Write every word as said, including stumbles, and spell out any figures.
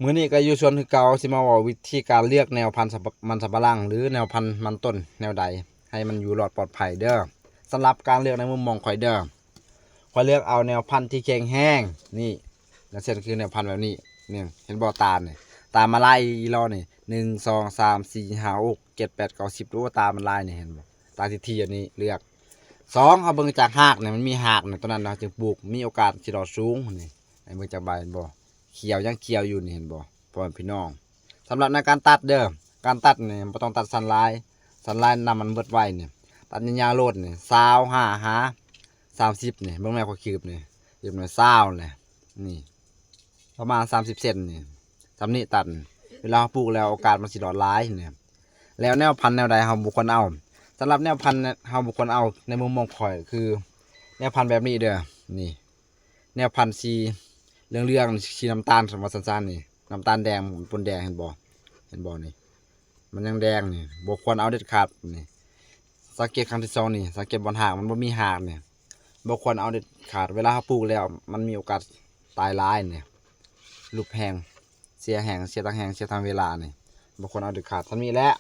มื้อนี้ก็อยู่สวนคือเก่า สิมาเว้าวิธีการเลือกแนวพันธุ์สำปะ- มันสำปะหลัง หรือแนวพันธุ์มันต้นแนวใด ให้มันอยู่รอดปลอดภัยเด้อ สำหรับการเลือกในมุมมองข่อยเด้อ ข่อยเลือกเอาแนวพันธุ์ที่แข็งแรง นี่ อย่างเช่นคือแนวพันธุ์แบบนี้ นี่ เห็นบ่ ตาลนี่ ตาลมาลายอีหล่อนี่ หนึ่ง สอง สาม สี่ ห้า หก เจ็ด แปด เก้า สิบ โอ้ ตาลมาลายนี่ เห็นบ่ ตาลที่ ที่อันนี้เลือก สอง เฮาเบิ่งจากรากนี่ มันมีรากนี่ ตัวนั้นเฮาจึงปลูก มีโอกาสสิรอดสูงนี่ ให้เบิ่งจากใบ เห็นบ่ เขียวยังเขียวอยู่นี่ เห็นบ่ พ่อแม่พี่น้อง สำหรับในการตัดเด้อ การตัดนี่บ่ต้องตัดสั้นหลาย สั้นหลายน้ำมันเบิดไวนี่ ตัดยาวๆโลดนี่ ซาวห้า หา สามสิบ นี่ เบิ่งแม่ข่อยคืบนี่ คืบนี่ ซาว นี่ นี่ ประมาณ สามสิบ เซนนี่ ส่ำนี้ตัด เวลาเฮาปลูกแล้วโอกาสมันสิรอดหลายนี่ แล้วแนวพันธุ์แนวใดเฮาบ่ควรเอา สำหรับแนวพันธุ์เฮาบ่ควรเอาในมุมมองข่อยคือ แนวพันธุ์แบบนี้เด้อ นี่ แนวพันธุ์สีเหลืองๆ สีน้ำตาล ว่าซั่นๆ นี่ น้ำตาลแดงปนแดง เห็นบ่ เห็นบ่นี่ มันยังแดงนี่ บ่ควรเอาเด็ดขาดนี่ สังเกตครั้งที่สองนี่ สังเกตบ่อนราก มันบ่มีรากนี่ บ่ควรเอาเด็ดขาด เวลาเฮาปลูกแล้ว มันมีโอกาสตายหลายนี่ หลุบแฮง เสียแฮง เสียทั้งแฮง เสียทั้งเวลานี่ บ่ควรเอาเด็ดขาด ส่ำนี้แหละ